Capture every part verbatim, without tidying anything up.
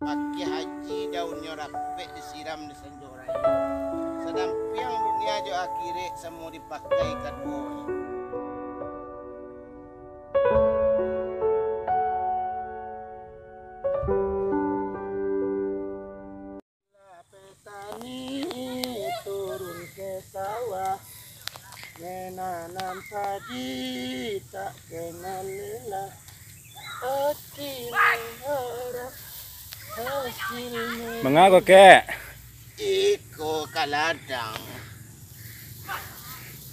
Pakiah haji daunnyo rapek disiram di sanjo rayo. Sadampiang dunia jo akhirat samo dipakai kaduonyo. Lah petani turun ke sawah, menanam padi tak kenal lelah. Hati mengharap hasilnya. Manga ko, Kek? Iko ka ladang.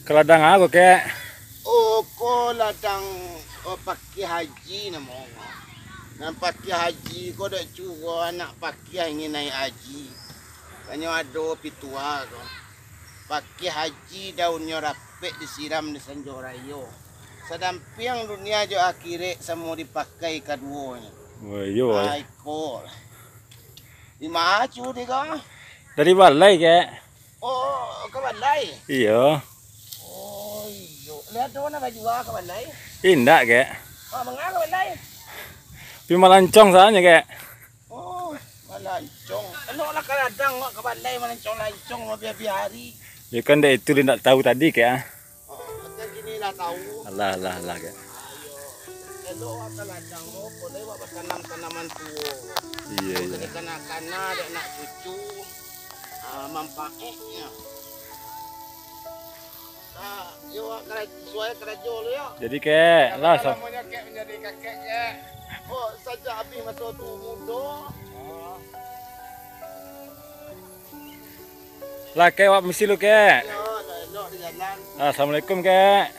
Ka ladang a ko, Kek? Oh, ko ladang, oh, pakiah haji namonyo. Nan pakiah haji ko dek curo anak pakiah ingin naiak haji. Kanyo ado pitua ko. Pakiah haji daunnyo rapek disiram di sanjo rayo. Sadampiang dunia jo akhirat samo dipakai kaduonyo. Oh, iyo, ai. Aiko. Di ma cu di ko? Dari balai, Kek. Oh, ka balai? Iyo. Oh, iyo. Lah, ado nan bajua ka balai? Indak, Kek. Ah, manga ka balai? Pi malancong sajo, Kek. Oh, malancong. Eloklah ka ladang, ka balai malancong-lancong, mabiah-biah hari. Yo kan, dek itu indak tahu tadi, Kek, ah. Oh, kan kini lah tahu. Alah, alah, alah, Kek. Ayo. Elok wak ka ladang lo, boleh wak batanam tanaman tuo. Iyo, iyo. Kini kana-kana, dek anak cucu. Ah, manfaatnyo. Ah, yo, wak kara-, suai karajo lo, yo. Jadi, Kek, lah, so- lamonyo Kek manjadi kakek, Kek? Oh, sajak abih maso tu mudo. Oh. Lah, Kek, wak misi lu, Kek. Yo, lah, elok di jalan. Assalamualaikum, Kek.